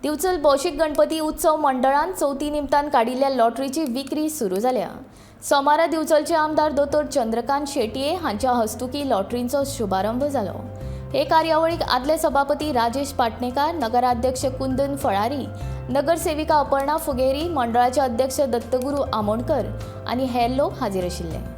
दिवचल भौशीक गणपती उत्सव मंडळान चवथी निमतान काडिल्ल्या लॉटरीची विक्री सुरू जाल्या. सोमारा दिवचलचे आमदार दोतोर चंद्रकांत शेटये हांच्या हस्तुकी लॉटरींचो शुभारंभ जालो. हे कार्यावळीक आदले सभापती राजेश पाटणेकार, नगराध्यक्ष कुंदन फळारी, नगरसेविका अपर्णा फुगेरी, मंडळाचे अध्यक्ष दत्तगुरू आमोणकर आनी हेर लोक हाजीर आशिल्ले.